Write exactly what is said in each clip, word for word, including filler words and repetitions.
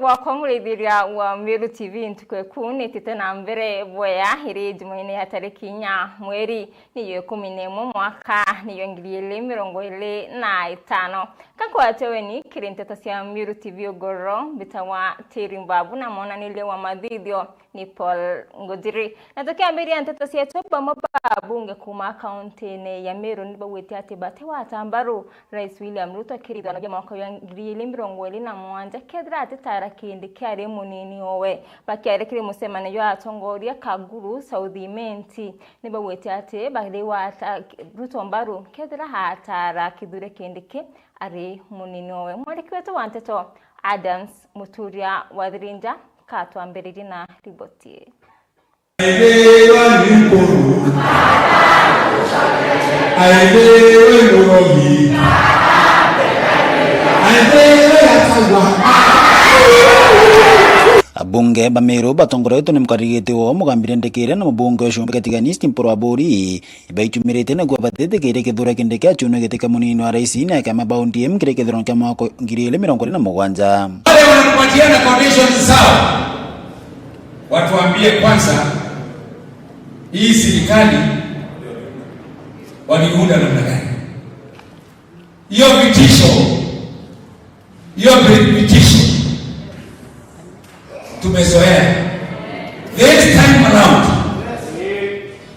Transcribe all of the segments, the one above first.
Wakwa muraithiria wa Meru T V, ntuku eku nitite na mbere bwea, iri Jumaine ya tariki inya mweri niyo ikumi na imwe mwaka niyo ngiri igiri mirongo iri na itano. Kakwate weni kiri nteto cia Meru T V ugoro, mbitagwa Tiri Mbabu na mwonaniria wa mathithio ni Paul Ngujiri. Na tukiambiria nteto cietu, bamwe ba abunge kuuma kauntine ya Meru ni baugite ati bati wata mbaru Rais William Ruto kiri ithurano bia mwaka wa ngiri igiri mirongo iri na mugwanja kethira atitara Kindiki ari munini owe. Bakiaria kiri mucemanio jwa atongoria Kaguru South Imenti, ni baugite ati bari wata Ruto mbaru kethira atara Kithure Kindiki ari munini owe. Mwandiki wetu wa nteto Adams Muturia wa Thirinja katwambiririe na riboti ii. Aithirwa ni mpuru. Aithirwa ni murogi. Aithirwa yatagwa. Abunge ba Meru batongoretwe ni mukariri giti wao Mugambi Ndekere na mubunge wa Cumbika Tigania East Mpuru Aburi, ibaichumirite niguo batitikirie Kithure Kindiki achune giti kia munini wa rais na kiama ba O D M kiri kithurano kia mwaka ngiri igiri mirongo iri na mugwanja. Wale wanapatiana conditions sawa. Watuambie kwanza, hii serikali waliunda namna gani? Hiyo vitisho, hiyo vitisho tumezoea. This time around,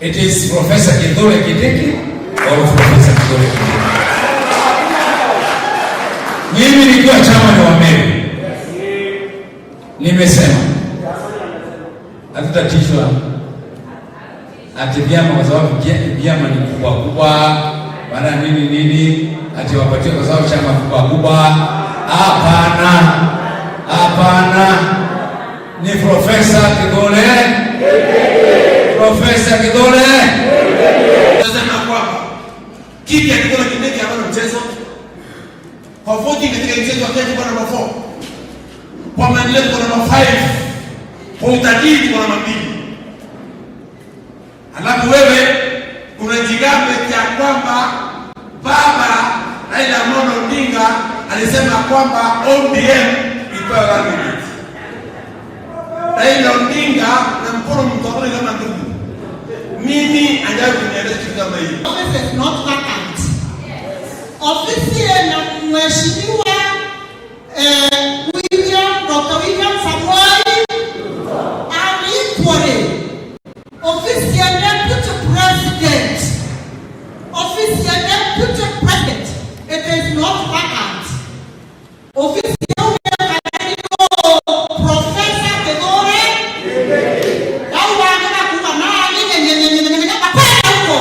it is Professor Kithure Kindiki or Professor Kithure Kindiki. Mimi nikiwa chairman wa Meru, nimesema hatutatishwa ati vyama kwa sababu vya-, vyama ni kubwa kubwa, mara nini nini, ati wapatiwe kwa sababu chama kubwa kubwa. Hapana, hapana, ni Professor Kithure, Professor Kithure. Nasema kwamba kiti ya Kithure Kindiki hapana mchezo. Kwa voting katika nchi yetu ya Kenya tuko namba four. Kwa maendeleo tuko namba five. Kwa utajiri tuko namba mbili. Alafu wewe unajigamba eti ya kwamba baba Raila Amolo Odinga alisema kwamba O D M ilikuwa running mate. Raila Odinga na Mpuru mko kama ndugu. Mimi hajawahi kunieleza kitu kama hiyo. Office is not vacant. Ofisi ina mheshimiwa, eh, William, Doctor William Samoei, and equally, ofisi ya deputy president, ofisi ya deputy president, it is not vacant. Ofisi ya Professor Kithure, au wangena kuuga nani, nyenyenyenyenyenye, makwenda huko.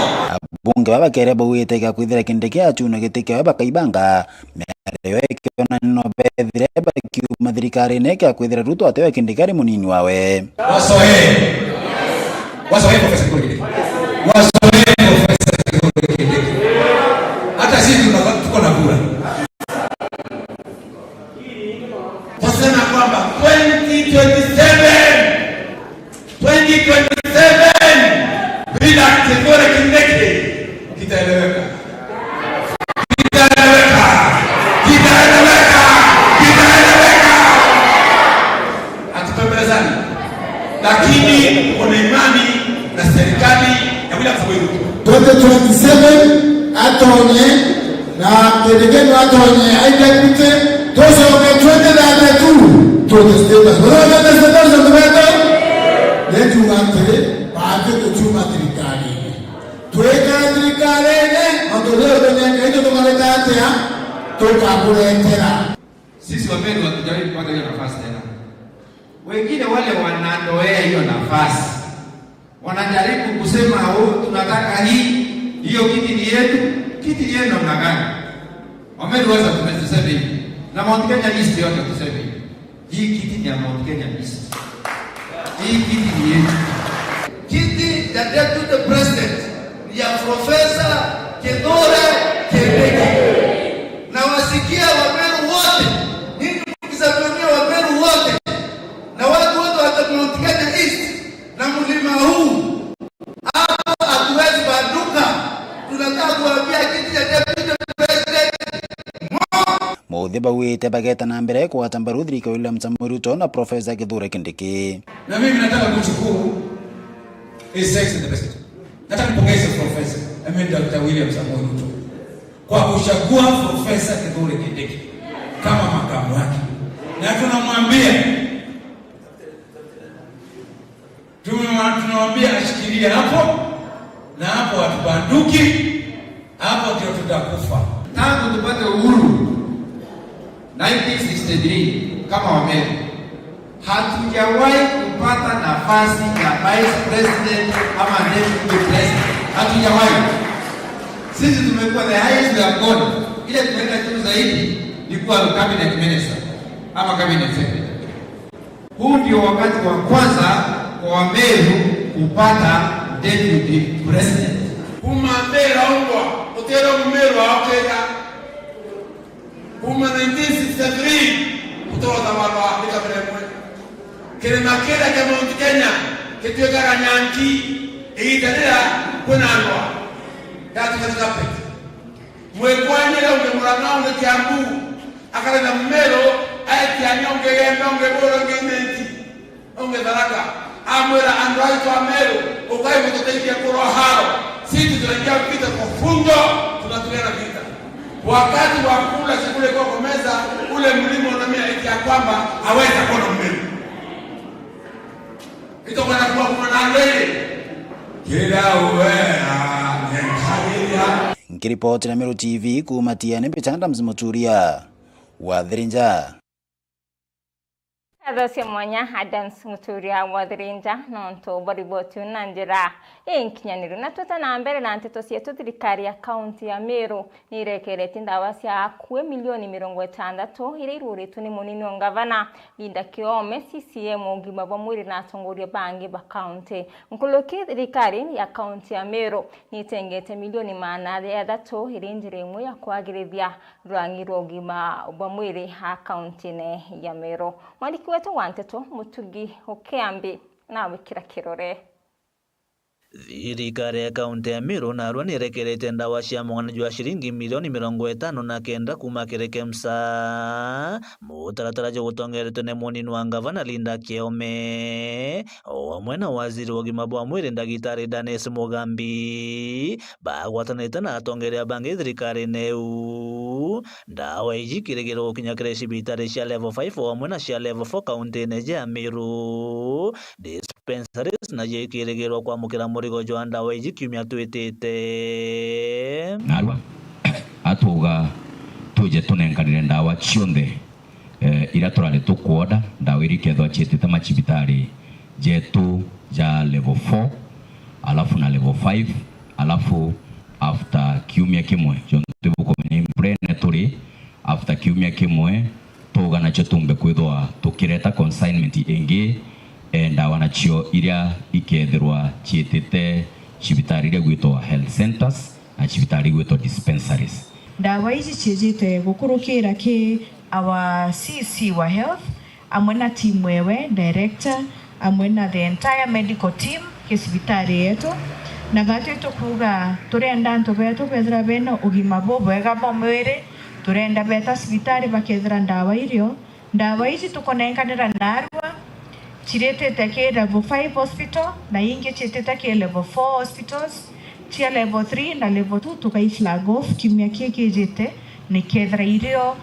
Abunge baba bakeria baugite gakwithira Kindiki achuna giti kiawe bakaibanga miario ikionania no bethire bakiuma thirikarine kia kwithira Ruto atewe Kindiki ari munini wawe. Wasoe. Wasoe Professor Kithure Kindiki. Wasoe Professor Kithure Kindiki. Hata sisi tuna-, tuko na kura. Wasema kwamba twenty twenty-seven, twenty twenty-seven, bila Kithure Kindiki, kitaeleweka. Kitaeleweka. Kitaeleweka. Kitaeleweka. Hatupembelezani. Lakini kuna imani na serikali ya William Samoei Ruto. Twenty twenty-seven atonye na Kindiki atonye ai deputy, tucoke twenty thirty-two, twenty status. Bwana twenty status, ndio ndio. Ndio atiri, baadhi tuchuma thirikari. Twikara thirikarine, na tuthire tunenga itu tukareka atia, tukakuretera. Sisi wa Meru hatujawahi kupata hiyo nafasi tena. Wengine wale wanadoea hiyo nafasi, wanajaribu kusema, "Oh, tunataka hii, hiyo kiti ni yetu." Kiti ni yenu namna gani? Wa Meru wote tuseme hivi, na Mount Kenya East yote tuseme hivi. Hii kiti ni ya Mount Kenya East. Hii kiti ni yetu. Kiti ya deputy president ni ya Professor Kithure Kindiki. Na wasikia Wameru wote, nyinyi mkisimamia Wameru wote, na watu wote wa Mount Kenya East na mlima huu, hapo hatuwezi banduka. Tunataka kuambia kiti ya deputy president, Mo- Ithi bauite bageta na mbere kugwata mbaru thirikari ya William Samoei Ruto na Profesa Kithure Kindiki. Na mimi nataka kushukuru His Excellency the President. Nataka nipongeze Profesa, I mean, Doctor William Samoei Ruto kwa kuchagua Profesa Kithure Kindiki kama makamu wake. Na tunamwambia, tumewa-, tunamwambia ashikilie hapo, na hapo hatubanduki, hapo ndio tutakufa. Tangu tupate uhuru nineteen sixty-three kama Wameru, hatujawahi kupata nafasi ya vice president ama deputy president. Hatujawahi. Sisi tumekuwa the highest we have gone. Ile tumeenda juu zaidi ni kuwa cabinet minister ama cabinet secretary. Huu ndio wakati wa kwanza kwa Wameru kupata deputy president. Kuma mbere aungwa, utero Mumeru aokega. Kuma nineteen sixty-three, kutoka barwa ni kabira imwe. Kirima kiria kia Mount Kenya gituikaga nyanki igiita riria kwina ndwa. Gatuika ni carpet. Mwikwanire ungi Murang'a, ungi Kiambu, akaretha Mumeru, aetia nyonge Igembe, ungi Buru, ungi Imenti, ungi Tharaka. Amwira, andu aitu a Meru, ukai mututeithie kurwa haro. Sisi tunaingia vita kwa fujo, tunapigana vita. Wakati wa kula chakula iko kwa meza, ule mlima unamia eti ya kwamba hawezi kuona Mumeru. Itakwenda kuwa kuna nani? Kila uwe, ah, nyenkagiria. Nkiripoti na Meru T V kuuma Tiani, mbita Adams Muturia wa Thirinja. Ngatho cia mwanya Adams Muturia wa Thirinja nontu bwa riboti na njira inkinyaniru. Na twita na mbere na nteto cietu, thirikari ya kaunti ya Meru nirekeretie ndawa cia akui milioni mirongo itandatu iria iruritwe ni munini wa ngavana Linda Kiome, C C M wa ugima bwa mwiri na atongoria bangi ba kaunti. Nkuruki, thirikari ya kaunti ya Meru nitengete milioni maana jathatu iri njira imwe ya kwagirithia rwangi rwa ugima bwa mwiri a kauntine ya Meru. Mwandiki wetu wa nteto Mutugi Ukiambi nawikira kirore. Thirikari ya kaunti ya Meru narua nirekerete ndawa cia mung'ana jwa ciringi milioni mirongo itano na kenda kuuma kiri KEMSA, mutaratara jwa gutongeretwe ni munini wa ngavana Linda Kiome, o amwe na waziri wa ugima bwa mwiri Ndagitari Danis Mugambi, bagwatanite na atongeria bangi thirikarine iu. Ndawa iji ikirigirwa gukinya kiri cibitari cia level five o amwe na cia level four kauntine ja Meru. Dispensaries nacio ikirigirwa kwamukira murigo jwa ndawa iji kiumia twitite. Narua atuuga tuje tunenkanire ndawa cionthe, eh, iria turari tukuoda, ndawa iria ikethwa ciitite macibitari jetu ja level four, alafu na level five, alafu after kiumia kimwe, jontu bukumenya imbura ine turi, after kiumia kimwe, tuuga nacio tumbe kwithwa tukireta consignment ingi, eh, ndawa nacio iria ikethirwa ciitite cibitari iria gwitwa health centers na cibitari gwitwa dispensaries. Ndawa iji ciijite gukurukira ki our C C wa health, amwe na timu ewe, director, amwe na the entire medical team ki cibitari yetu. Na batwi tukuuga turenda antu betu bethira bena ugima bubwega bwa mwiri, turenda beta cibitari bakethira ndawa irio. Ndawa iji tukunenkanira narua, ciritite ki level five hospital, na ingi ciitite ki level four hospitals, cia level three na level two tukai flag off kiumia kii kijite, nikethira irio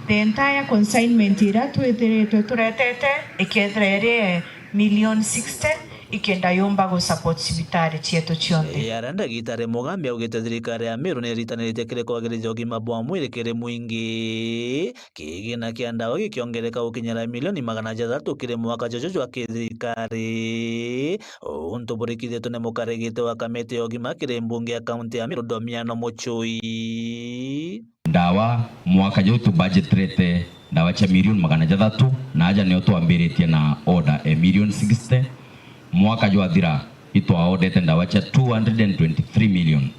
the entire consignment iria twithiritwe turetete, ikethira iri million sixty, ikenda yumba gu support cibitari cietu cionthe. Yaria Ndagitari Mugambi augite thirikari ya Meru niritaniritie kiri kwagirithia ugima bwa mwiri kiri mwingi, kigina kia ndawa gikiongereka gukinyira milioni magana jathatu kiri mwaka juju jwa kithirikari, untu burikithitwe ni mukarigite wa kamiti ya ugima kiri mbunge ya kaunti ya Meru, Domiano Muchui. Ndawa mwaka juju tubudgetirite ndawa cia milioni magana jathatu, na aja nio twambiritie na order e milioni sixty. Mwaka jwathira itwaodete ndawa cia two hundred and twenty-three million.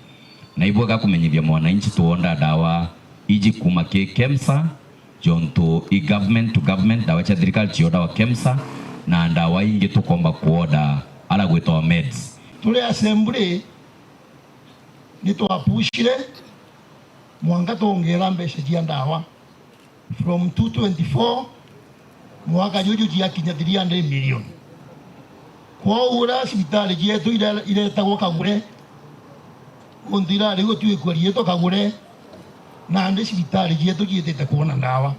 Na ibwega kumenyithia mwananchi twonda ndawa iji kuma ki KEMSA, jontu i government to government, ndawa cia thirikari ciodawa KEMSA, na ndawa ingi tukomba kuoda ara gwitawa meds. Turi assembly, ni twapushire mwanka twongera mbeca cia ndawa. From two twenty-four, mwaka juju jiakinya three hundred million. Kwou uria cibitari cietu ire-, iretagwo Kagure, untu irari gutuikua riitwa Kagure, nandi cibitari cietu ciitite kwona ndawa.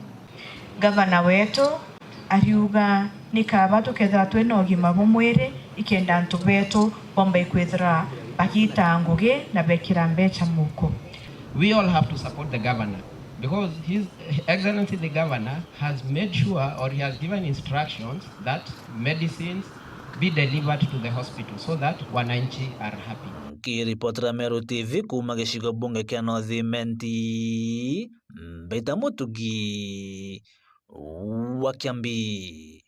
Gavana wetu ariuga ni kaba tukethirwa twina ugima bwa mwiri, ikenda antu betu bomba ikwithirwa bagiita ngugi na bekira mbecha muhuko. We all have to support the governor because His Excellency the governor has made sure or he has given instructions that medicines be delivered to the hospital so that wananchi are happy. Nkiripotera Meru T V kuuma gicigo bunge kia North Imenti, Mbaita Mutugi wa Kiambi.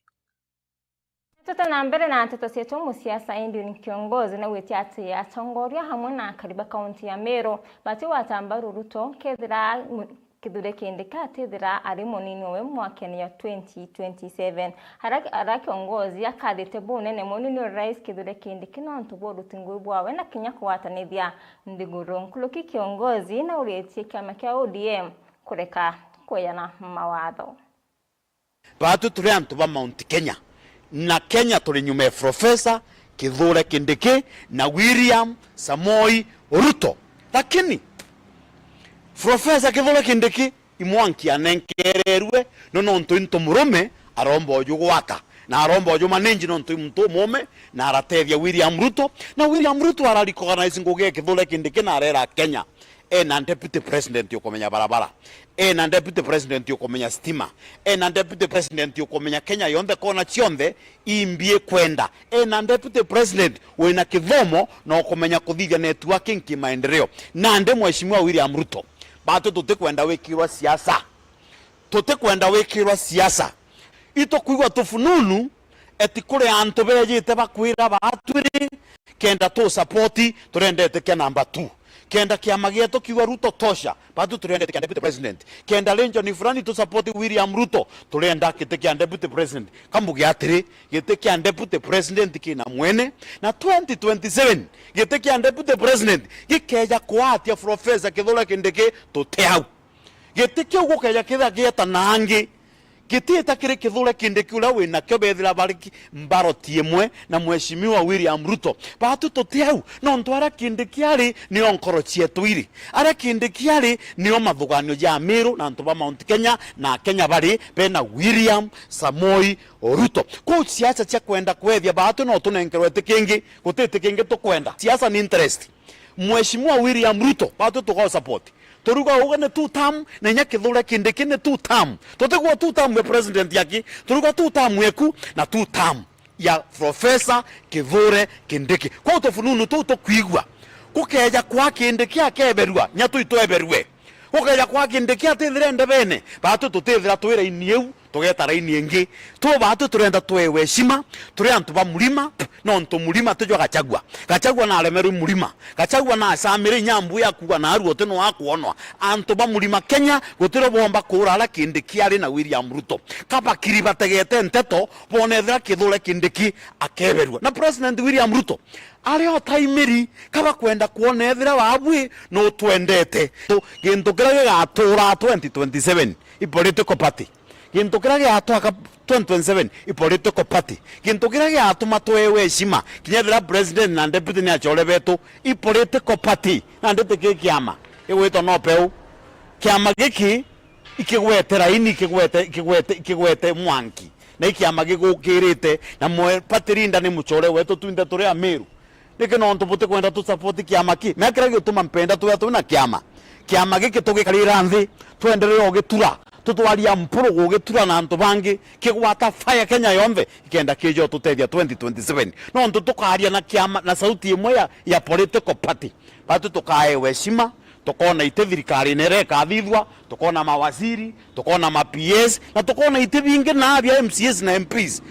Tute na mbere na nteto cietu, musiasa Edwin Kiongozi naugite ati atongoria hamwe na akari ba kaunti ya Meru bati gwata mbaru Ruto kethira mu-, Kithure Kindiki atithira ari munini owe mwakene ya twenty twenty-seven. Ara, ara Kiongozi akathite bunene munini wa Rais Kithure Kindiki nontu bwa uruti ngui bwawe na kinya kugwatanithia nthiguru. Nkuruki Kiongozi nauritie kiama kia O D M kureka kweyana mawatho. Baatwi turi antu ba Mount Kenya, na Kenya turi nyuma ya Professor Kithure Kindiki na William Samoei Ruto. Lakini Professor Kithure Kindiki i mwanki anenkererue, no nontu i ntu murume aromba uju gwaka, na aromba uju manage nontu i muntu umuume, na aratethia William Ruto, na William Ruto ara recognize ngugi ya Kithure Kindiki na arera Kenya, ena deputy president ukumenya barabara, ena deputy president ukumenya stima, ena deputy president ukumenya Kenya yonthe, kona cionthe imbi kwenda, ena deputy president wina kithomo na ukumenya kuthithia networking kimaendeleo. Nandi Mheshimiwa William Ruto, baatwi tutikwenda wikirwa siasa, tutikwenda wikirwa siasa. Itukwigua tufununu eti kuri antu bejite bakwira baatwi ri, kenda tu support, turenda itikia number two. Kenda kiama gietu kiuga Ruto tosha, baatwi turenda itikia deputy president. Kenda region fulani tu support William Ruto, turenda giti kia deputy president. Kambuge atiri, giti kia deputy president kina mwene, na twenty twenty-seven giti kia deputy president gikeja kwatia Professor Kithure Kindiki, tuti au. Giti kiu gukeja kithira gieta na angi, gitiita kiri Kithure Kindiki uria winakio, bethira bari ki-, mbaroti imwe na Mheshimiwa William Ruto. Baatwi tuti au, nontu aria Kindiki ari nio nkoro cietu iri. Aria Kindiki ari nio mathuganio ja Amiru na antu ba Mount Kenya na Kenya bari bena William Samoei Ruto. Kwou siasa cia kwenda kwethia baatwi no tunenkerwe ti kingi, guti ti kingi tukwenda. Siasa ni interest. Mheshimiwa William Ruto, baatwi tuga support. Turuga uga ni two term, na inya Kithure Kindiki ni two term. Tutigwa two term ya president yaki, turuga two term yeku na two term ya Professor Kithure Kindiki. Kwou tufununu tuu tukwigua, gukeja kwa Kindiki akeberua, inya tui tweberue. Gukeja kwa Kindiki atithire ndebene, baatwi tutithira twi raini iu, tugeta raini ingi. Tu baatwi turenda twewe heshima, turi antu ba Mlima, nontu Mlima tijwa Gachagua. Gachagua naremerwe Mlima. Gachagua nacamire inya mbu ya kuga naarua uti no akwonwa. Antu ba Mlima Kenya gutirio bomba kuura aria Kindiki ari na William Ruto. Kabakiri bategete nteto, bonethira Kithure Kindiki akeberua. Na President William Ruto, ari o taimiri, kabakwenda kwona ethira baabwi no twendete. Tu-, gintu kiria gigatuura twenty twenty-seven, i political party. Gintu kiria giatwaka twenty twenty-seven, i political party. Gintu kiria giatuma twewe heshima, kinya ethira president na deputy ni achore betu, i political party. Nandi ti ki kiama gigwitwa no peu. Kiama giki ikigwete raini, ikigwete, ikigwete, ikigwete mwanki. Na i kiama gigukirite, na mwe party leader ni muchore wetu, twinthe turi Amiru. Niki nontu butikwenda tu support kiama ki? Mea kiria gituma mpenda twea twina kiama. Kiama giki tugikarira nthi, twenderee ugitura, tutwaria mpuru gugitura na antu bangi, kigwata fire Kenya yonthe, ikenda kija ututethia twenty twenty-seven. Nontu tukaria na kiama, na sauti imwe ya, ya political party. Batu tukaewe heshima, tukona iti thirikari nere ikathithwa, tukona mawaziri, tukona ma P S, na tukona iti bingi na bia M C As na M Ps.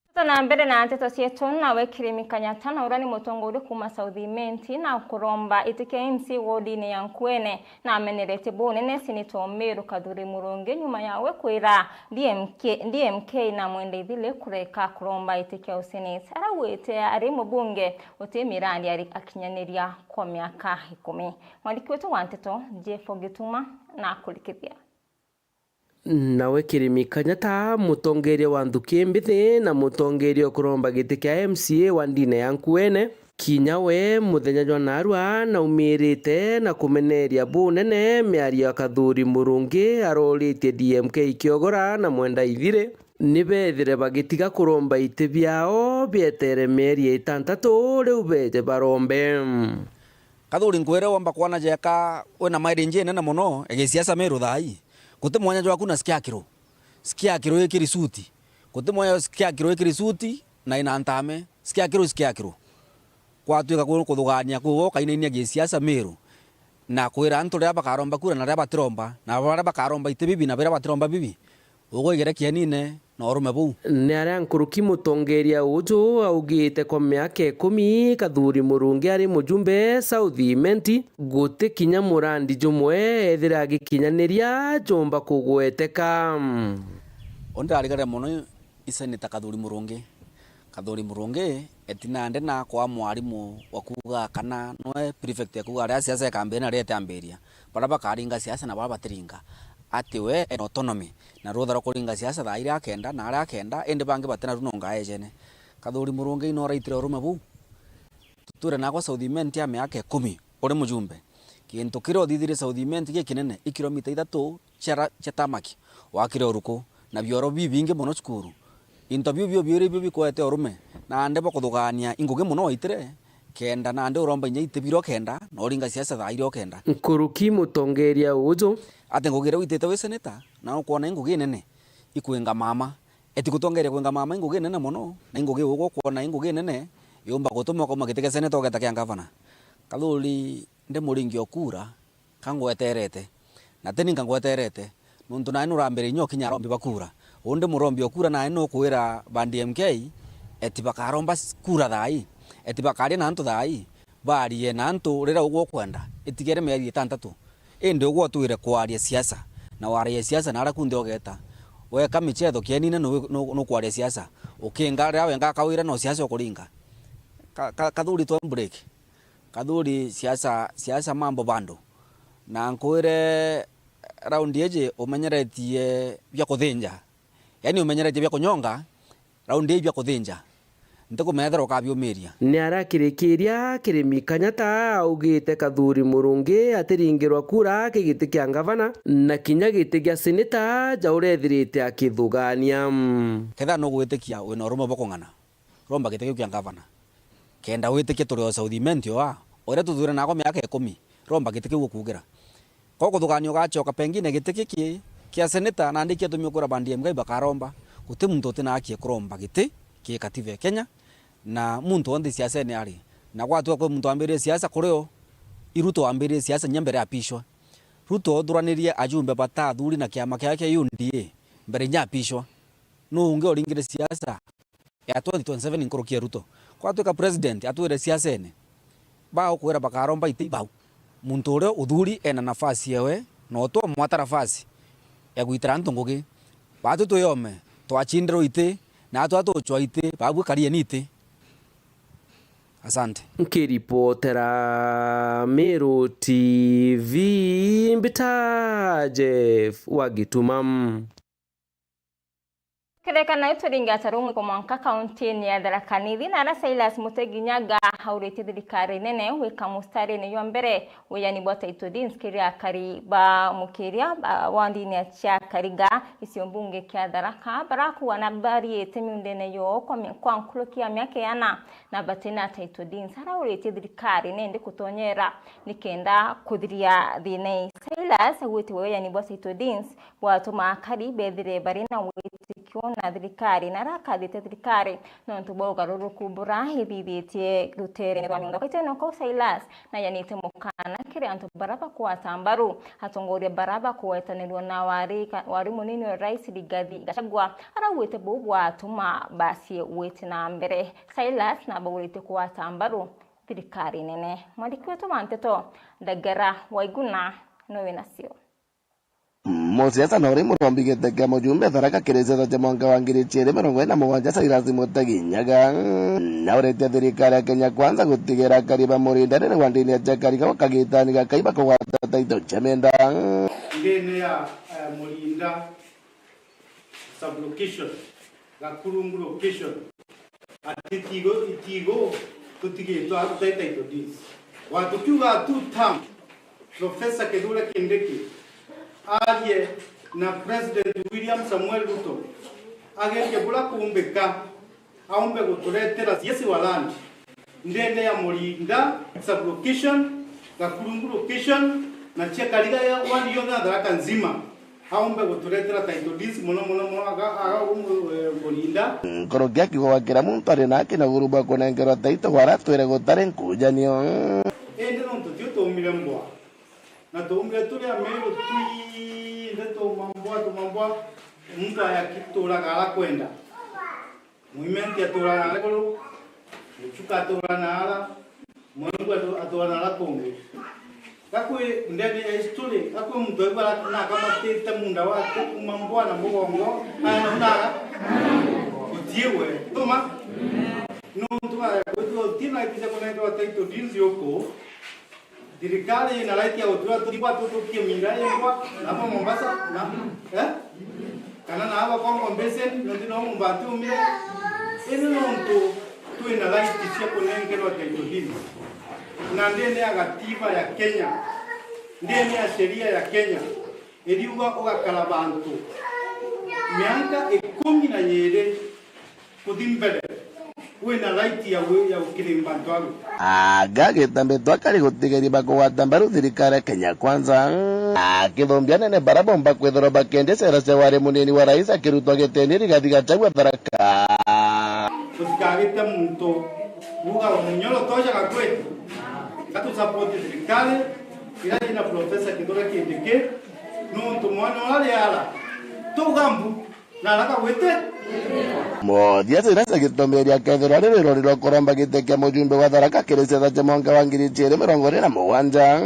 Tuta na mbere na nteto cietu, nawe Kirimi Kanyata, na uria ni mutongoria kuuma South Imenti, na kuromba iti kia M C A wodini ya Nkuene, na amenerete bunene Seneta Omiru Kathuri Murungi nyuma yawe kwira D M K, D M K na Mwenda Ithili kureka kuromba iti kia useneti. Araugite ari mubunge uti miradi ari akinyaniria kwa miaka ikumi. Mwandiki wetu wa nteto, Jeff Gituma, na kurikithia. Nawe Kirimi Kanyata, mutongeria wa nthuki mbithi na mutongeria ukuromba giti kia M C A wa ndine ya Nkuene, kinya we muthenya jwa narua naumirite na kumeneria bunene miario ya Kathuri Murungi aroritie D M K Kiogora na Mwenda Ithiri, ni bethire bagitiga kuromba iti biao bietere mieri itantatu, riu beje barombe. Kathuri, nkwire womba kwana jeka wina mileage inene mono ya gisiasa Meru thaa ii. Guti mwanya jwaku na Scarecrow. Scarecrow ikiri suti. Guti mwanya Scarecrow ikiri suti na ina ntame. Scarecrow, Scarecrow. Kwatuika ku-, kuthugania kuo kainainia gisiasa Meru. Na kwira antu riria bakaromba kura na riria batiromba, na baria bakaromba iti bibi na biria batiromba bibi. Ugwigire kienine na urume buu. Ni aria nkuruki mutongeria uju augite kwa miaka ikumi Kathuri Murungi ari mujumbe South Imenti, guti kinya murandi jumwe ethira agikinyaniria jumba kugweteka. Undi arigare mono i Seneta Kathuri Murungi. Kathuri Murungi eti nandi na kwa mwarimu wa kuuga kana nwe prefect ya kuuga aria siasa ikambia na riria itiambiria, baria bakaringa siasa na baria batiringa, ati we ena autonomy na rutha rwa kuringa siasa thaa iria akenda na aria akenda, indi bangi batina runonga ejene. Kathuri Murungi ino oraitire urume buu? Tuture nakwa South Imenti ya miaka ikumi uri mujumbe. Kintu kiria uthithirie South Imenti gikinene i kilomita ithatu cia ra-, cia tarmac wakire uruku, na bioro bibingi mono cukuru. Into biu bio biiri ibio bikwete urume, nandi bwa kuthugania ingugi mono waitire, kenda nandi uromba inya iti biro kenda, na uringa siasa thaa iria ukenda. Nkuruki mutongeria uju. Ati ngugi iria witite wi seneta, na ukwona ingugi inene ikwinga mama. Eti gutongeria kwinga mama ingugi inene mono, na ingugi ugwo ukwona ingugi inene, yumba gutuma ukauma giti kia seneta ugeta kia ngavana. Kathuri, ndi muringi o kura, ka ngweterete. Na ti ninka ngweterete, nontu nae nurambiririe inya ukinya arombi ba kura. Undi murombi o kura nae nukwira ba D M K eti bakaromba s-, kura thaa ii, eti bakaria na antu thaa ii, barie na antu riria ugwe ukwenda, itigere mieri itantatu. Indi ugwe utwire kwaria siasa, na waragia siasa na aria kunthe ugeta. Weka michetho kienine nu-, nu-, nukwaria siasa. Ukinga riria wenga akawira no siasa ukuringa. Ka-, ka-, Kathuri, twa break. Kathuri, siasa, siasa mambo bado. Na nkwire, raundi iji umenyeretie bia kuthinja. Yaani umenyeretie bia kunyonga, raundi iji bia kuthinja. Ntikumenya ethira ukabiumiria. Ni arakirikiria Kirimi Kanyata augite Kathuri Murungi atiringirwa kura aki giti kia ngavana, na kinya giti gia seneta ja urethirite akithugania. Kethira nugwitikia wina urume bwa kung'ana, romba giti kiu kia ngavana. Kenda witikie turi o South Imenti oa, uria tuthuire nako miaka ikumi, romba giti kiu ukuugira. Ko kuthugania ugachoka pengine giti giki kia seneta, nandi kiatumi ukura ba D M K bakaromba. Guti muntu utina haki ya kuromba giti ki katiba ya Kenya, na muntu wonthe siasene ari. Na gwatua kwi muntu wambiririe siasa kuri o, i Ruto wambiririe siasa nya mbere apishwa. Ruto othuranirie ajumbe bata athuri na kiama kiake kia U D A mbere nya apishwa. Nuu ungi uringire siasa ya twenty twenty-seven nkuruki ya Ruto? Kwatuika president atwire siasene, baukwira bakaromba iti bau. Muntu uria uthuri ena nafasi yewe, na utwamwata nafasi ya gwitira antu ngugi. Batu twiyome, twachindirwe iti, na atwa tuchwa iti, babui karieni iti. Asante. Nkiripotera Meru T V, mbita Jeff wa Gituma. Kereka nayo turinga ata rumwe kwa mwanka kaunti-ini ya Tharaka Nithi, na ara Silas Mutegi Nyaga auritie thirikari nene gwika mustari-ini jwa mbere wiani bwa title deeds kiri akari ba mukiria ba wandini ya cia Kariga, gicigo mbunge kia Tharaka, barakuwa na bariite miundene yoo kwa mi-, kwa nkuruki ya miaka iana na batina title deeds. Arauritie thirikari nindi kutonyera nikenda kuthiria thina ii. Silas augite wiani bwa title deeds bwatuma akari bethire bari na witikio na thirikari, na arakathite thirikari nontu bwa ugaruruku bura ithithitie ruteerene rwa miunda. Kaitene kau Silas nayanite mukana kiri antu bara bakwata mbaru atongoria bara bakwetanirwa na wari ka-, wari munini wa rais Rigathi Gachagua, araugite buu bwatuma basie witi na mbere. Silas nabaurite kwata mbaru thirikari nene. Mwandiki wetu wa nteto Ndagara Waiguna nowe nacio. Musiasa na uri murombi giti kia mujumbe Tharaka kiri siasa cia mwanka wa ngiri ijiri mirongo iri na mugwanja, Silas Mutegi Nyaga, nauritie thirikari ya Kenya Kwanza gutigira akari ba Murinda riria wandini ya cia Kariga wa kagitani ga Kaiba kugwata taito cia mienda. Ndini ya, eh, Murinda sub-location, Gakurungu location. Ati itigo, itigo tutigitwe aru tai title deeds. Watukiuga two term, Professor Kithure Kindiki arie na President William Samuel Ruto, agerie bura kumbika, aumbe guturetera C S wa land ndene ya Murinda sub-location, Gakurungu location, na cia Kariga ya ward yonthe na Tharaka nzima. Aumbe guturetera title deeds mono, mono, mono, aga, aga, um, eh, Murinda. Nkuruki akiuga kira muntu ari na aki na uru bwa kunenkerwa title, wara twire gutari nkujanio. Indi nontu tio tuumire mbwa, na tuumire turi Ameru twinthe, tuuma mbwa, tuuma mbwa, muntu aya akituraga ara kwenda. Mwimenti aturaga ara iguru, Muchuka aturaga ara, Mwengu atu-, aturaga ara kungi. Gakwi ndene ya history, gakwi muntu aigua ara-, nakamatite munda wake kuuma mbwa na mugongo, aya nau naga? Gutiigwe. Tuma? Nontu aya, gutiigwe, gutina iti cia kunenkerwa title deeds yuku, Thirikari ina right ya gutura tuthigwa tutukie minda yengwa, na hapa Mombasa, na, eh? Kana na hapa Congo Basin, nontu no mumbati umire. Indi nontu twina right cia kunenkerwa title deed. Na ndene ya gatiba ya Kenya, ndene ya sheria ya Kenya, iriuga ugakara bantu mianka ikumi na yiri kuthi mbere, wina right ya wi-, ya gukirimba ntwaru. Aga agita mbitwa akari gutigeria bakugwata mbaru thirikari ya Kenya Kwanza, akithumbia anene bara bomba kwithirwa bakiendia cera cia wari munini wa rais akirutwa gitini Rigathi Gachagua Tharaka. Tutikagite muntu kuuga munyoro toja gakwetu, gatu support thirikari ira ina Professor Kithure Kindiki, nontu mwana uria riara tugambu na araka gwite. Muthia Silas agitomeria akethirwa ari rwirori rwa kuromba giti kia mujumbe wa Tharaka kiri siasa cia mwanka wa ngiri ijiri mirongo iri na mugwanja.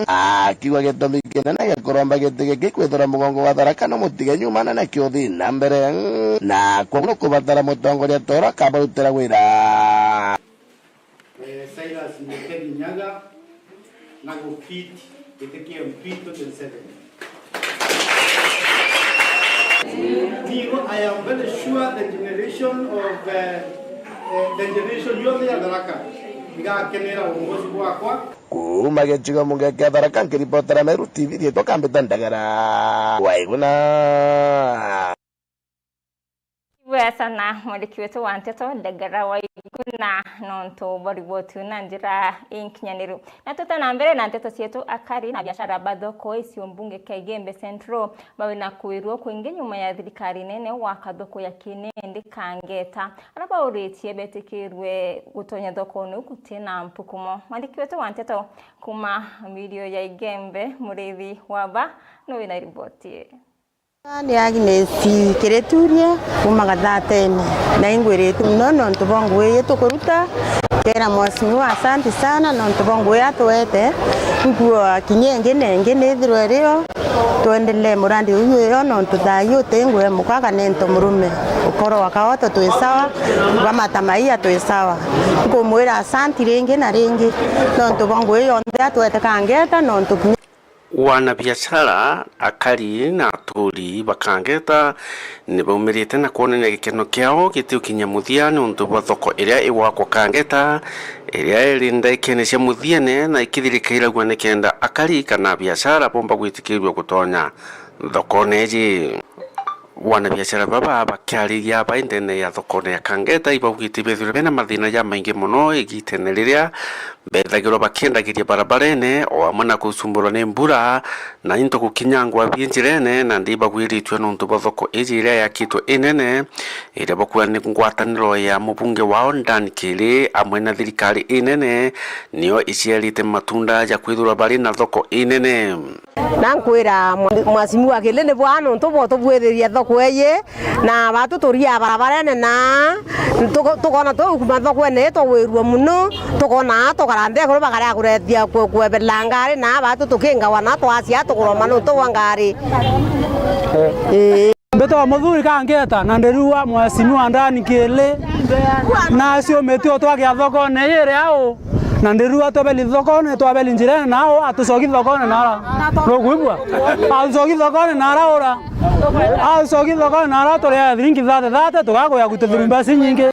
Akiuga gitumi kinene gia kuromba giti giki kwithirwa mugongo wa Tharaka no mutige nyuma na nakio uthii na mbere. Na kwoguo kubatara mutongoria toro akabarutira wira. Eh, Silas Mutegi Nyaga, na gufit giti kia M P twenty twenty-seven. Nigo, I am very sure the generation of, eh, eh, the generation yonthe ya Tharaka igakenera uongozi bwakwa. Kuuma gicigo mbunge kia Tharaka, nkiripotera Meru T V, riitwa Kambita Ndagara. Waiguna. Ibwega sana mwandiki wetu wa nteto, Ndagara Waiguna, nontu bwa riboti na njira inkinyaniru. Na tuta na mbere na nteto cietu, akari na biashara ba thoko icio mbunge kia Igembe Central bawe na kwirwo kwingi nyuma ya thirikari nene gwaka thoko ya Kinindi Kangeta. Aria bauritie betikirwe gutonya thokone iu gutina mpukumo. Mwandiki wetu wa nteto kuma mirio ya Igembe, Murithi Waba, no wina riboti ii. Ni Agnes Kirituria kuuma Gathatene, na ingwiritue mono nontu bwa ngugi ii tukuruta. Kera Mheshimiwa asanti sana nontu bwa ngugi atuete. Nkuo kinya ingi na ingi nithirwe irio, twendelee murandi uyu iyo nontu thaa ii uti ngugi mukaga ni nto murume. Ukoro wa Kaoto twi sawa, wa Matamaia twi sawa. Nkumwira asanti ringi na ringi nontu bwa ngugi yonthe atuete Kangeta nontu kinya Wanabiashara, akari na aturi ba Kangeta ni baumirite na kwonania gikeno kiao gitiukinya muthia niuntu bwa thoko iria igwakwa Kangeta, iria iri ndaikene cia muthiene na ikithirikairagua nikenda akari kana biashara bomba gwitikirua gutonya thokone iji. Wanabiashara baba bakiariria bai ndene ya thokone ya Kangeta ibaugite bethirwe bena mathina jamaingi mono igitene riria bethagirwa bakiendagiria barabarene, o amwe na gucumburwa ni mbura na into gukinyangwa bi njirene, na ndi bagwiritue nontu bwa thoko iji iria yakitwe inene, iria bakuuga ni ngwataniro ya mubunge wao Dan Kiri amwe na thirikari inene, nio iciarite matunda ja kwithirwa bari na thoko inene. Na nkwira mwa-, Mheshimiwa Kiri ni bwa nontu bwa utubwithiria thoko iji, na batu turia barabarene na tuko-, tukona tukuma thokone ii twawirua mono, tukona aa tukara nthi ekuru bakaria kurethia kwe-, kweberera ngari na batu tukingawa na twacia tukuroma nontu bwa ngari. Ii. Mbitagwa Muthuri Kangeta na ndiriua Mheshimiwa Dan Kiri, na aciumite utwagia thokone ii iri au. Na ndiru atwabeli thokone, twabeli njirene nao, atucoki thokone nara. Nukwigua? Atucoki thokone nara ura. Atucoki thokone nara turia thiringi thate thate, tugakuya gwita thurumba ici nyingi.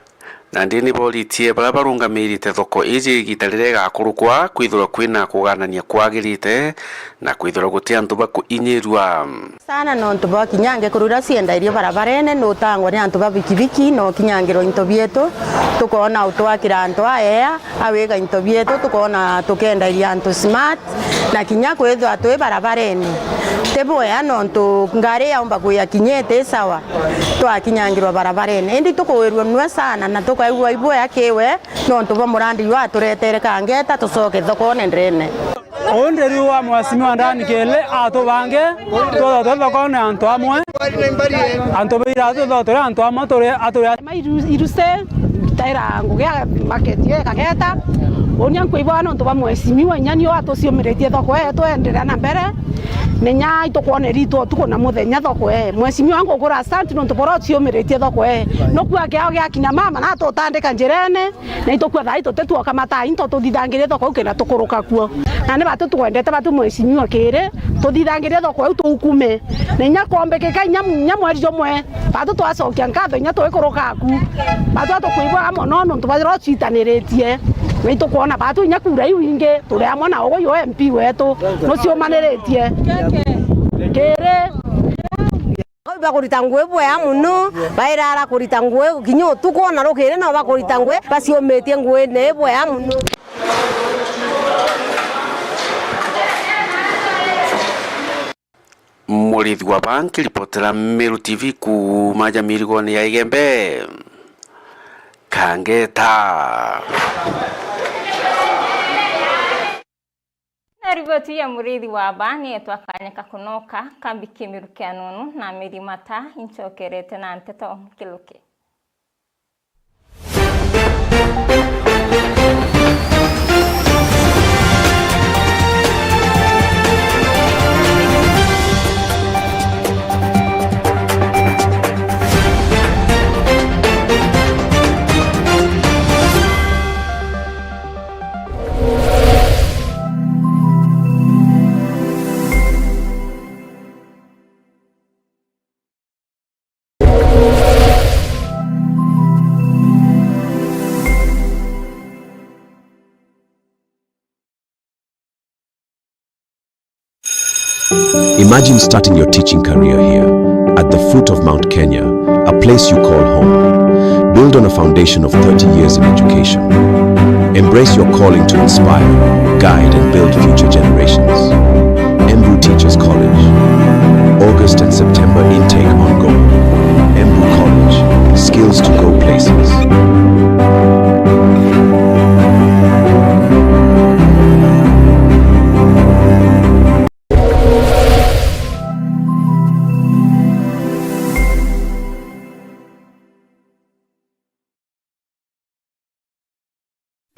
Nandi ni boritie baria barungamirite thoko iji igita riria igakurukwa kwithirwa kwina kuganania kwagirite na kwithirwa guti antu bakuinyirua. Sana nontu bwa kinya ngekuru iria ciendairio barabarene, nutangwa ni antu ba bikibiki, no kinyangirwa into bietu, tukoona utwakira antu aea, awiga into bietu, tukoona tukendairia antu smart, na kinya kwithwa twi barabarene. Ti bwea nontu ngari yaumba kwia kinya iti sawa, twakinyangirwa barabarene. Indi tukuwirua nua sana na tukaigua ibwea kiwe, nontu bwa murandi jwa aturetere Kangeta tucoke thokone ndene. Undi riu wa mheshimiwa ndani kele atubange, twethwa twi thokone antu amwe, antu baira twethwa turi antu amwe turi aturi. Ma iru-, iruse, taira ngugi ya market ye Kageta. Unia nkwibwa nontu bwa mheshimiwa inya nio atuciumiritie thoko ee, twenderea na mbere. Menya itukwone ritu utuku na muthenya thoko ee. Mheshimiwa ngukura asante nontu bora uciumiritie thoko ee. Nukua kiao gia kinya mama na tutandika njirene. Na itukua thaa ii tutituoka mataa into tuthithangirie thoko iu kenda tukuruka kuo. Na ni batu twendete batu mheshimiwa kiri, tuthithangirie thoko iu tuukume. Na inya kwombekeka inya, inya mweri jumwe, batu twacokia nkatho inya tuikuruka ku. Batu atukwibwa mono nontu bathirwa citaniritie. Na itukwona batu inya kura iu ingi, turi amwe na ugu yo M P wetu, nuciumaniritie. Kiri. Bakurita ngugi bwea mono, bairara kurita ngugi kinya utuku na rukiri, no bakurita ngugi baciumitie ngugi ni bwea mono. Murithi wa ba nkiripotera Meru T V kuuma ja mirigone ya Igembe, Kangeta. Na riboti ya Murithi wa ba ni yetwa kanya ka kunoka, kambi kimiru kia nunu na mirimata inchokerete na nteto nkiluke. Imagine starting your teaching career here, at the foot of Mount Kenya, a place you call home. Build on a foundation of thirty years in education. Embrace your calling to inspire, guide, and build future generations. Embu Teachers College. August and September intake ongoing. Embu College. Skills to go places.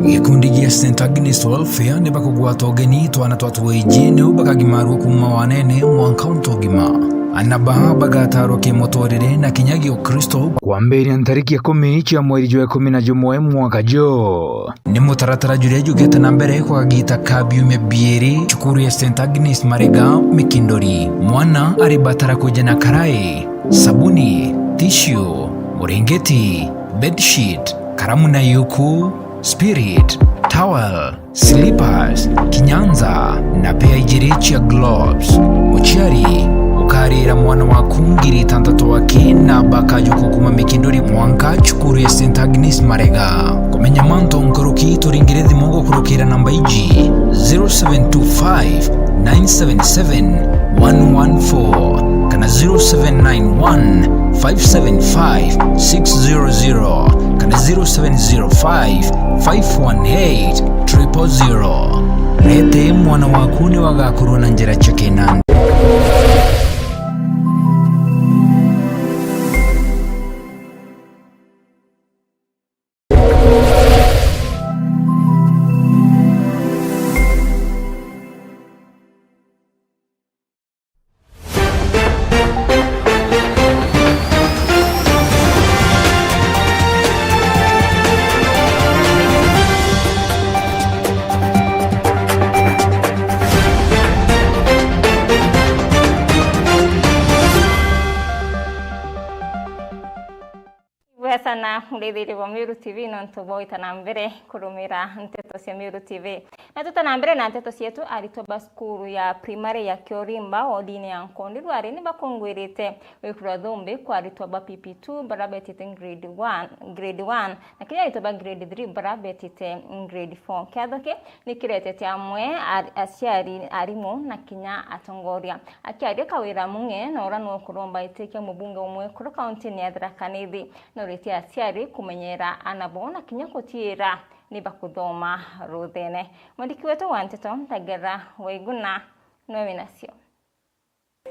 Gikundi gia Saint Agnes Welfare ni bakugwata ugeni twana twa twiji niu bakagimarua kuuma wanene mwanka untu ugima. Ana baa bagatarwa kimuturire na kinya giukristo kwambiria ntariki ikumi cia mweri jwa ikumi na jumwe mwaka juu. Ni mutaratara juria jugite na mbere kwa kagita ka biumia biiri cukuru ya Saint Agnes Marega Mikindori. Mwana aribatara kwija na karai, sabuni, tissue, murengeti, bedsheet, karamu na yuku, spirit, towel, slippers, kinyanza, na pea ijiri cia gloves. Muciari, ukarira mwana waku ngiri itantatu aki na bakajuka kuma Mikindori mwanka cukuru ya Saint Agnes Marega. Kumenya mantu nkuruki, turingire thimu gukurukira namba iji, zero seven two five, nine seven seven, one one four kana zero seven nine one, five seven five, six zero zero kana zero seven zero five, five one eight, triple zero. Rete mwana waku ni wagakurwa na njira cia kinandi. sana murithiri bwa Meru T V nontu bwa gwita na mbere kurumira nteto cia Meru T V. Na tuta na mbere na nteto cietu, aritwa ba cukuru ya primary ya Kiorimba, wodine ya Nkondi Rwari, ni bakungwirite gwikirwa thumbi kwa aritwa ba P P two bara betite grade one, grade one, na kinya aritwa ba grade three bara betite grade four. Kiatho ki ni kiretete amwe ar-, aciari, arimu na kinya atongoria. Akiaria Kawira Mung'e, na uria niwe ukuromba giti kia mubunge umwe kuru kauntini ya Tharaka Nithi, noritie aciari kumenyera ana bo na kinya gutiira ni bakuthoma ruthene. Mwandiki wetu wa nteto, Ndagera Waiguna, niwe winacio.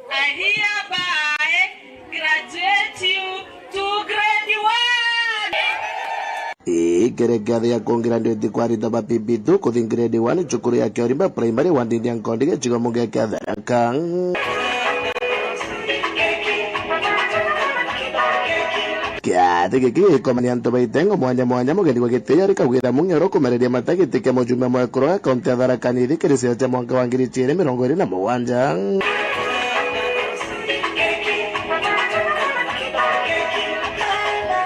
I hereby graduate you to grade one. Ii, kiri kiathi gia kugraduate kwa aritwa ba P P two kuthi grade one cukuru ya Kiorimba Primary wodine ya Nkondi gicigo mbunge kia Tharaka. Kiathi giki gikomania antu ba itengo mwanya mwanya, mugeni wa giti ari Kawira Mung'e uria ukumereria mata giti kia mujumbe mwekuru wa kaunti ya Tharaka Nithi kiri ciao cia mwanka wa ngiri igiri mirongo iri na mugwanja.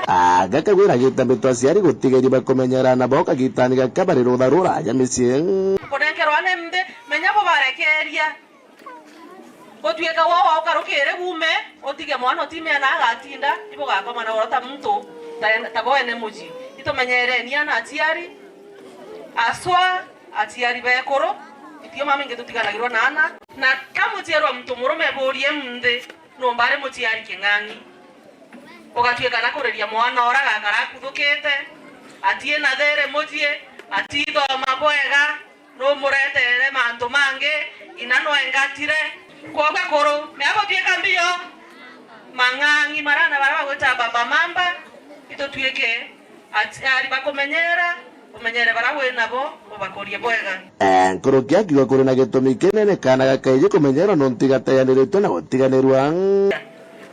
Aga Kawira agita mbito aciari gutigeria bakumenyera ana bo kagitani gaka bari rutha ruraja micii. Kunenkerwa ni nthi, menya bubarekeria. Gutuika wo waukarukire gume, utige mwana utimea na agatinda, ibugakoma na goro ta muntu, ta en-, ta bo ene mucii. Itumenyereni ana aciari, aswa aciari bekuru, itio mama ingi tutiganagirwa na ana. Na ka muciarwa muntu murume burie munthi, numba ari muciari king'ang'i. Ugatuika na kureria mwana ora gakara akuthukite, atina there mucii, atithoma bwega, numuretere mantu mangi, ina no engatire. Kwoguo kuru, mea butuika mbio, mang'ang'i marana bara bagwita baba mamba, itutuike aciari bakumenyera, umenyere bara wi nabo, ubakurie bwega. Eh, nkuruki akiuga kuri na gitumi kinene kaana gakaiji kumenyerwa nontu igateaniritwe na gutiganirwa.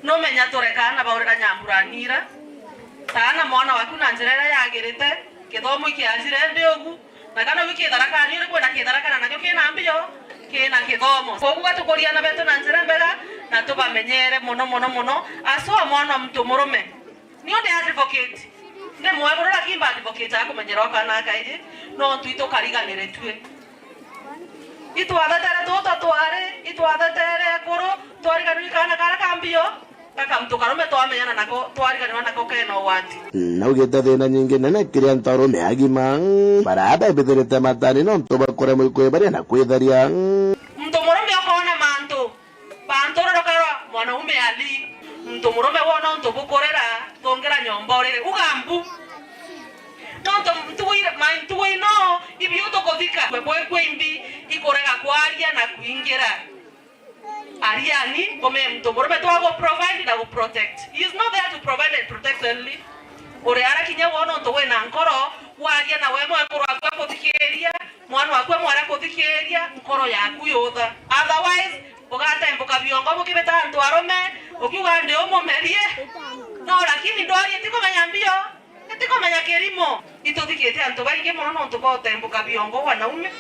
Numenya ture kaana baurira nyambura nira, taana mwana waku na njira iria yagirite, kithomo ikiajire ndi ugu, na kana wi kitharakani, uri kwenda kitharakana nakio kina mbio, kina kithomo. Koguo gatukuria ana betu na njira mbega, na tubamenyere mono, mono, mono. Aswa mwana wa muntu murume. Ni undi advocate. Ni mweguru, lakini ba advocate akumenyera okana akaiji, no ntu itukariganire tue. Itwathetere tuta twari, itwathetere ekuru, twariganirwe kaana kara ka mbio, gaka muntu karume twamenyana nako, twariganirwa nako kena ugwati. Naugite thina nyingi nene kiri antu arume agima, bara bebithirite matani nontu bwa kuremwa ikwibaria na kwitheria. Muntu murume ukoona mantu, bantu rurukara mwanaume ali, muntu murume wona untu bukurira, thungira nyomba urire, uga mbu. Nontu ntugu ira-, ma-, ntugu ino, ibiu tukuthika, kwe bwekwe imbi, ikurega kwaria na kwingira. Ariani, kumenya muntu murume twa gu provide na gu protect. He is not there to provide and protect only. Uri ara kinya wona untu wina nkoro, waria na we mwekuru waku akuthikiria, mwana waku amwara kuthikiria, nkoro yaku yutha. Otherwise, ugatembuka biongo bukibita antu arume, ukiuga ndi umumerie. No, lakini ndwarie tikumenya mbio. Itikumenya kirimo. Ituthikite antu baingi mono nontu bwa utembuka biongo wanaume.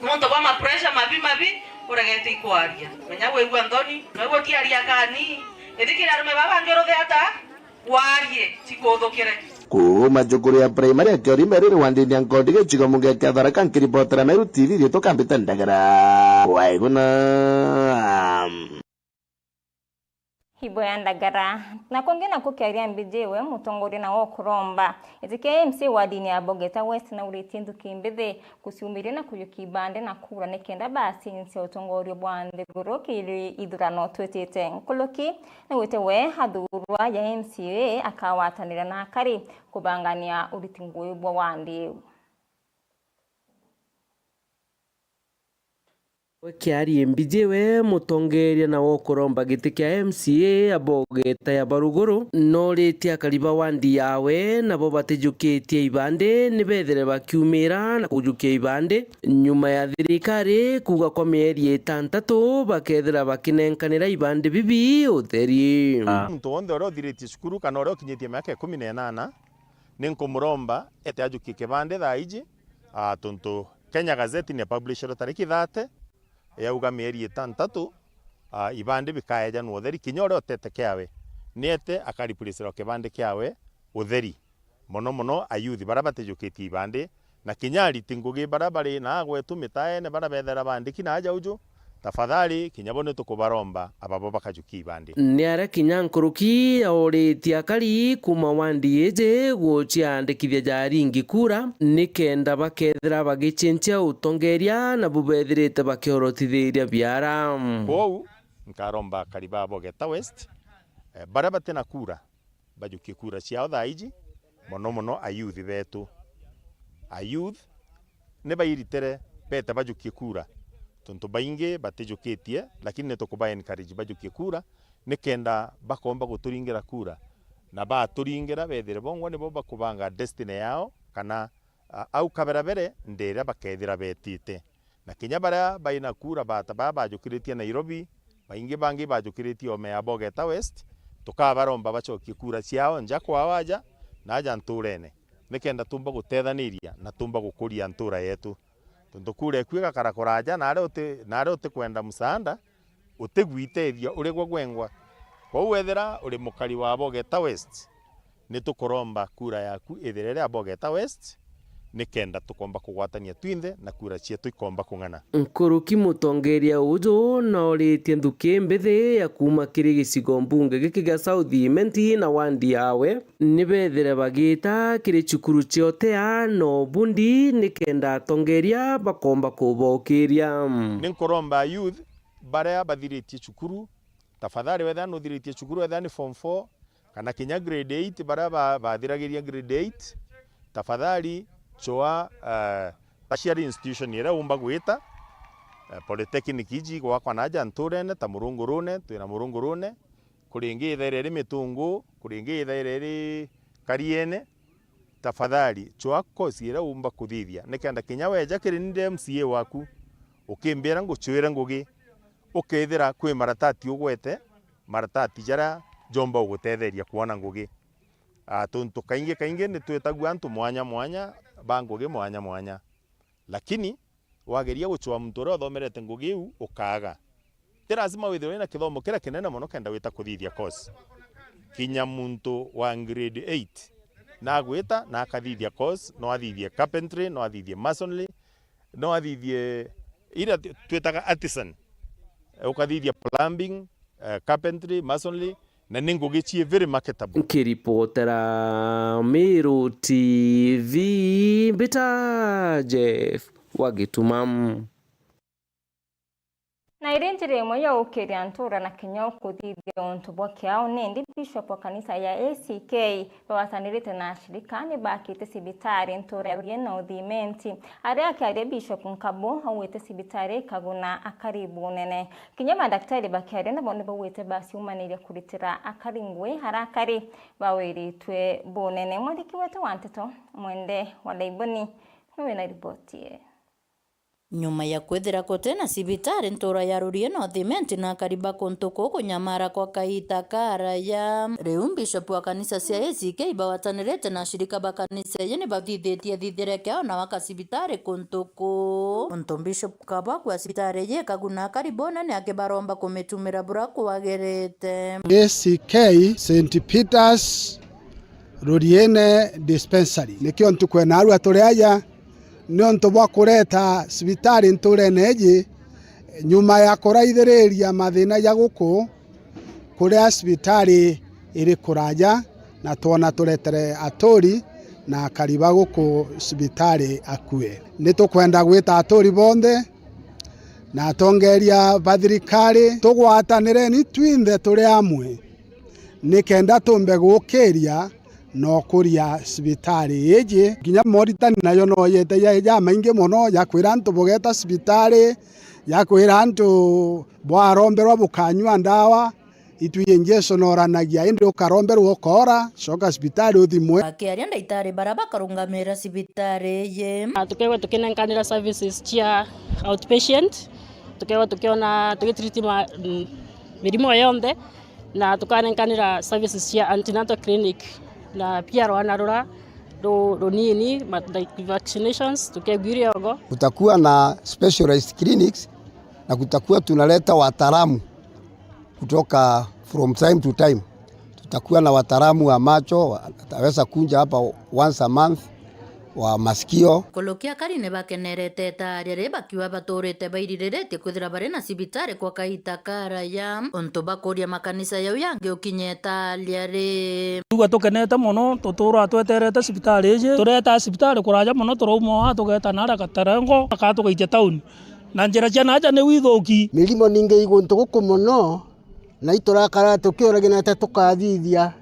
Nontu bwa ma pressure mabi mabi, uregete ikwaria. Menya wigua nthoni, na wigua utiaria kani. Ithikire arume baba bangi uruthe ata? Warie, tikuthukire. Kuuma cukuru ya primary ya Kiorimba riri wandini ya Nkondi gicigo mbunge kia Tharaka, nkiripotera Meru T V, riitwa Kambita Ndagara. Waiguna. Ibo ya Ndagara. Na kungi na kukiaria mbijiwe, mutongoria na wa ukuromba giti kia M C A wardini ya Bogeta West nauritie nthuki mbithi kuciumiria na kujukia ibande na kura nikenda bacincie utongoria bwa nthiguru kiri ithurano twitite. Nkuruki naugite we athurwa ya M C A akawatanira na akari kubangania uriti ngui bwa wandi iu. Wekiarie mbijiwe, mutongeria na wa ukuromba giti kia M C A a Bogeta ya Baruguru, noritie akari ba wandi yawe nabo batijukitie ibande nibethire bakiumira na kujukia ibande nyuma ya thirikari kuuga kwa mieri itantatu bakethira bakinenkanira ibande bibi utheri. Muntu wonthe uria uthiritie cukuru kana uria ukinyitie miaka ikumi na inana, ni nkumuromba ete ajukie kibande thaa iji, ah, tontu Kenya Gazette ni publishirwe tariki thirty, yauga mieri itantatu, ah, ibande bikaejanwa utheri, kinya uria utete kiawe, ni ete akaripuricirwa kibande kiawe, utheri, mono mono ayuthi baria batijukitie ibandi, na kinya ariti ngugi baria bari na gwetu mitaene baria bethera baandiki na aja uju, tafadhali kinya bo nitukubaromba ababo bakajukia ibandi. Ni aria kinya nkuruki yauritie akari kuuma wandi iji guciandikithia ja aringi kura, nikenda bakethira bagicenjia utongeria na bubethirite bakiorotithiria biara. Kwou, nkaromba akari ba Bogeta West, eh, baria batina kura, bajukie kura ciao thaa iji, mono mono ayuthi betu. Ayuth ni bairitire bete bajukie kura, tontu baingi batijukitie, lakini ni tukuba encourage bajukie kura, nikenda bakomba guturingira kura, na baturingira bethire bongwa nibo bakubanga destiny yao, kana, a, au kaberabere nderia bakethira betite. Na kinya baria baina kura bata baa bajukiritie Nairobi, baingi bangi bajukiritie ome ya Bogeta West, tukabaromba bacokie kura ciao nja kwao aja, na aja nturene, nikenda tumba gutethaniria na tumba gukuria ntura yetu. Tontu kura eku igakara kuraja, na aria uti, na aria utikwenda musaanda, utigwitethia uri gwe gwengwa. Kwou wethira uri mukari wa Bogeta West, ni tukuromba kura yaku ithire ria Bogeta West, nikenda tukomba kugwatania twinthe na kura cietu ikomba kung'ana. Nkuruki mutongeria uju nauritie nthuki mbithi ya kuuma kiri gicigo mbunge giki gia South Imenti na wandi yawe, ni bethire bagiita kiri cukuru cia Otea na Obundi nikenda atongeria bakomba kubokiria. Ni nkuromba youth baria bathiritie cukuru, tafadhali wethira nuthiritie cukuru, wethira ni form four, kana kinya grade eight, baria ba-, bathiragiria grade eight, tafadhali chua, eh, tertiary institution iria umba gwita, eh, polytechnic iji gwakwa na aja nturene, ta Murungurune, twina Murungurune, kuri ingi ithaire iri Mitungu, kuri ingi ithaire iri Kariene, tafadhali chua course iria umba kuthithia, nikenda kinya weja kiri ni ndi M C A waku, ukimbira nguchwire ngugi, ukethira kwi maratati ugwete, maratati jaria jomba ugutetheria kwona ngugi. Ah, tontu kaingi kaingi ni twitagua antu mwanya mwanya, ba ngugi mwanya mwanya. Lakini wageria guchwa muntu uria uthomerete ngugi iu, ukaaga. Ti lazima withirwe wina kithomo kiria kinene mono kenda wita kuthithia course. Kinya muntu wa grade eight nagwita na akathithia course, no athithie carpentry, no athithie masonry, no athithie iria twi-, twitaga artisan. Eh, ukathithia plumbing, eh, carpentry, masonry, na ni ngugi cii very marketable. Nkiripotera Meru T V, mbita Jeff wa Gituma. Na iri njira imwe ya ukiria ntura na kinya ukuthithia untu bwa kiao, nindi Bishop wa kanisa ya A C K bagwatanirite na ashirika ni bakite cibitari ntura ya Rurie na Uthimenti. Aria akiaria Bishop Nkabu augite cibitari ikaguna akari bunene. Kinya madaktari bakiaria nabo ni baugite baciumaniria kuritira akari ngui aria akari bawiritwe bunene. Mwandiki wetu wa nteto Mwende wa Laiboni niwe na riboti ii. Nyuma ya kwithira guti na cibitari ntura ya Rurie na Uthimenti na akari ba kuntu kuu kunyamara kwa kaita karaya, riu Bishop wa kanisa cia A C K bagwatanirite na ashirika ba kanisa iji ni bathithitie thithire kiao na waka cibitari kuntu kuu. Untu Bishop Nkabu akua cibitari iji ikaguna akari bunene akibaromba kumitumira buria kwagirite. A C K Saint Peter's Ruriene Dispensary. Nikio ntuku ya naarua turi aja, niuntu bwa kureta cibitari nturene iji, nyuma ya kuraithiriria mathina ja guku, kuria cibitari iri kuraja, na twona turetere aturi na akari ba guku cibitari akue. Nitukwenda gwita aturi bonthe na atongeria ba thirikari, tugwatanireni twinthe turi amwe, nikenda tumbe gukiria na ukuria cibitari iji. Kinya moritani nayo no yete ja, jamaingi mono, ja kwira antu bugeta cibitari, ja kwira antu bwaromberwa bukanyua ndawa, itwi injection oranagia, indi ukaromberwa ukoora, coka cibitari uthimwe. Bakiaria ndagitari baria bakarungamira cibitari iji. Na tukegwa tukinenkanira services cia outpatient, tukegwa tukiona tugitreat ma-, mm, mirimo yonthe, na tukanenkanira services cia antenatal clinic, na pia rwana rura ru-, runini, ma-, like vaccinations, tukegwa iriogo. Kutakuwa na specialized clinics na kutakuwa tunaleta wataalamu kutoka from time to time. Takuwa na wataalamu wa macho, ataweza kunja hapa once a month wa masikio. Kulukia akari ni bakenerete itaria riri bakiuga baturite baiririritie kwithira bari na cibitari kwa kaita karaya, untu bakuria makanisa jau yangi ukinye itaria ri. Tuga tukenete mono, tutura tweterete cibitari iji. Tureta cibitari kuraja mono, turauma aa tugeta nara Gatarengo, aka tugaitia tauni. Na njira cia naja ni withuki. Mirimo ningi i guntu guku mono, na iturakara tukiuragia na ata tukathithia.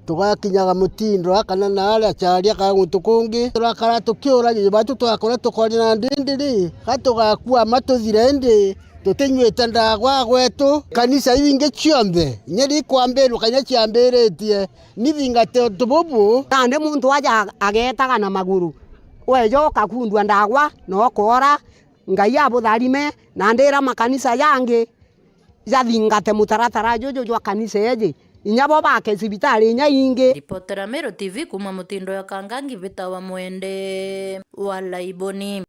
Tugakinyaga mutindo aa kana na aria acaria kana guntu kungi. Turakara tukiuragia, batu twakora tukoria na ndindi ri, ga tugakua ma tuthire indi tutinyuite ndagwa gwetu. Kanisa iu ingi cionthe, inya rikwambirua kana ciambiritie, ni thingate untu bubu. Nandi muntu aja agetaga na maguru, weja ukakundua ndagwa na ukoora. Ngai abutharime, na ndira makanisa jangi jathingate mutaratara juju jwa kanisa iji, inya bo bake cibitari inya ingi. Ripotera Meru T V kuuma mutindo ya Kangangi, Bita wa Mwende wa Laiboni.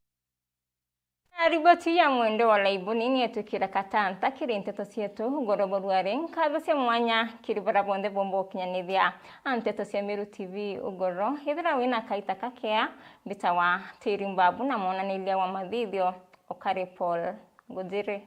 Na riboti ya Mwende wa Laiboni ni etwikire katanta kiri nteto cietu ugoro bwa ruari. Nkatho cia mwanya kiri bara bonthe bomba ukinyanithia nteto cia Meru T V ugoro. Ithira wina kaita kakea, Bita wa Tiri Mbabu na mwonaniria wa mathithio ukari Paul Ngujiri.